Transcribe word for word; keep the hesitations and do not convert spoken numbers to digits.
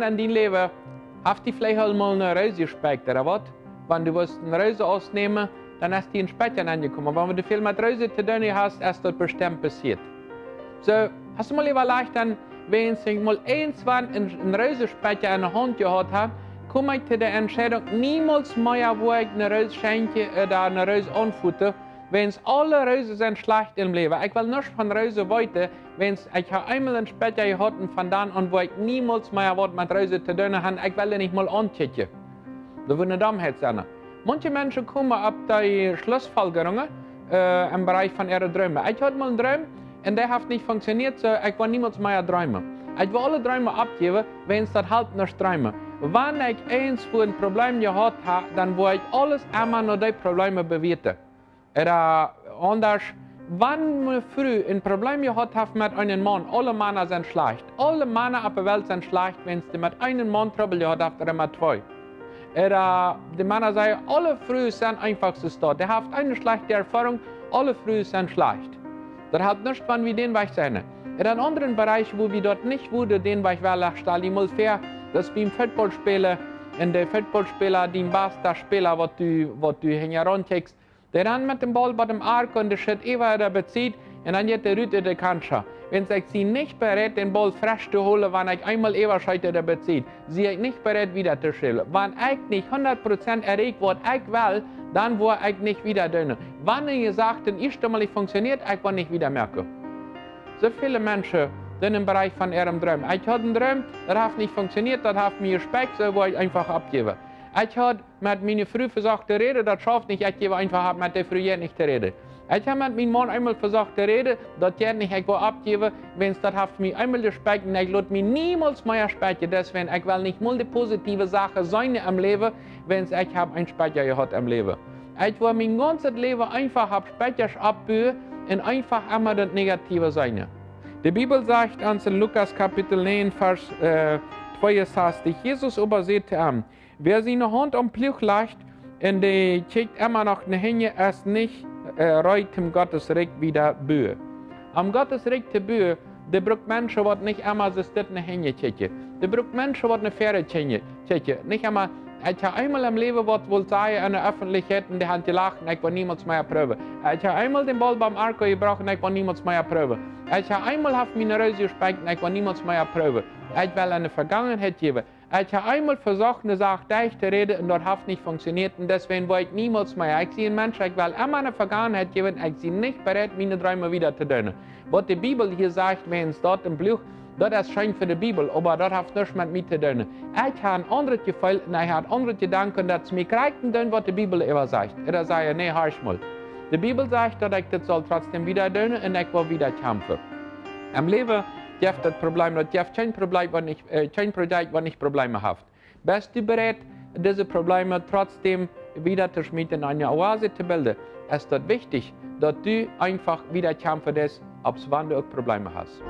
En dien Läwen, haft die veleicht aul mol ne Roos jespekt, ooda waut? Wan du wurscht ne Roos ausnämen, dan es die en Spekja nenjekomen. Wan du väl met Roosen to doonen hast, es daut bestemmt passieet. Soo, hast du mol äwalajcht, dan, wan ekj mol eent wan en, en Roosespekja en de Haunt jehaut hab, kjeem ekj to de Entscheidunk, niemols mea woa ekj ne Roos schenkjen ooda ne Roos aunfoten, wiels aule Roosen sent schlajcht em Läwen. Ekj well nuscht von Roosen weeten, wiels ekj hab eemol en Spekja jehaut un von dan aun woa ekj niemols mea waut met Roosen to doonen han. Ekj well dee nich mol aunkjikjen. Daut wudd ne Domheit sennen. Maunche Menschen komen opp dee Schlussfolgerungen, äh, em Bereich von äare Dreem. Ekj haud mol en Dreem un dee haft nich funkjsioneet, soo ekj woa niemols mea dreemen. Ekj woa aule Dreem oppjäwen, wiels daut halpt nuscht dreemen. Wan ekj eent wua en Problem jehaut hab, dan woa ekj aules emma no dee Probleme bewäaten. Ooda aundasch, wan ne Fru en Problem jehaut haft met eenen Maun, aule Mana sent schlajcht. Aule Mana opp de Welt sent schlajcht, wiels dee met eenen Maun Trubbel jehaut haft ooda met twee. Ooda de Mana sajen, aule Frues sent eefach soo, dee haft eene schlajchte Erfoarunk, aule Frues sent schlajcht. Daut halpt nuscht, wan wie dän Wajch sennen. En een aundren Bereich, wua wie daut nich wudden dän Wajch wellen, stal die mol väa, daut biem Football spälen, un de Footballspäla, dee basta Späla, waut du, waut du hinjaraun kjikjst, dee rant met däm Baul bat däm Arco un dee schut äwa de Sied un dan jeit dee rut ut de Kantscha. Wiels ekj sie nich bereit, dän Baul faust to hoolen, wan ekj eemol äwascheet ut de Sied, sie ekj nich bereit, wieda to spälen. Wan ekj nich hundat Prozent erreikj, waut ekj well, dan woa ekj nich wieda doonen. Wan ekj sach, daut ieeschte Mol nich funkjsioneet, ekj woa nich wieda moaken. Soo väle Menschen sent em Bereich von äarem Dreem. Ekj haud en Dreem, daut haft nich funkjsioneet, daut haft mie jespekjt, soo woa ekj eefach oppjäwen. Ekj haud met miene Fru vesocht to räden, daut schauft nich, ekj jäw eefach opp, met de Fru jeit nich to räden. Ekj hab met mien Maun eemol vesocht to räden, daut jeit nich, ekj woa oppjäwen, wiels daut haft mie eemol jespekjt un ekj lot mie niemols mea spekjen. Deswäajen, ekj well nich mol de positive Sachen seenen em Läwen, wiels ekj hab een Spekja jehaut em Läwen. Ekj woa mien gaunzet Läwen eefach opp Spekjasch oppbuen un eefach emma daut Negative seenen. De Bibel sajcht ons en Lukas Kapitel näajen, Varsch, äh, tweeunsastich: Jesus oba säd to am: Wäa siene Haunt aum Pluach lajcht un dee kjikjt emma noch no hinjen, es nich, äh, reed, om Gottes Rikj wieda buen. Om Gottes Rikj to buen, dee brukt Menschen, waut nich emma soo steit no hinjen kjikjen. Dee brukt Menschen, waut no väaren kjikjen. Nich emma, ekj hab eemol em Läwen waut wult sajen en de Öffentlichkjeit un dee han jelacht un ekj woa niemols mea proowen. Ekj hab eemol dän Baul biem Arco jebrocht un ekj woa niemols mea proowen. Ekj hab eemol haft miene Roos jespekjt un ekj woa niemols mea proowen. Ekj well aun de Vegangenheit läwen. Ekj hab eemol vesocht, ne Sach derch to räden un daut haft nich funkjsioneet un deswäajen woa ekj niemols mea. Ekj sie een Mensch, ekj well emma aun de Vegangenheit läwen, ekj sie nich bereit, miene Dreem wieda to doonen. Waut de Bibel hia sajcht, wäajen daut em Pluach, daut es scheen fa de Bibel, oba daut haft nuscht met mie to doonen. Ekj hab een aundret Jefeel un ekj hab aundre Jedanken, daut es mie krakjt en dän, waut de Bibel äwa sajcht. Ooda sajen, nä, horch mol. De Bibel sajcht, daut ekj dit saul trotzdäm wieda doonen un ekj woa wieda kjamfen. Em Läwen jeft daut Problem, daut jeft kjeen Problem, waut nich, äh, kjeen Projekt, waut nich Probleme haft. Best du bereit, dise Probleme trotzdäm wieda to schmieten un eene Oase to bilden? Es daut wichtich, daut du eefach wieda kjamfen deist, aus wan du uk Probleme hast.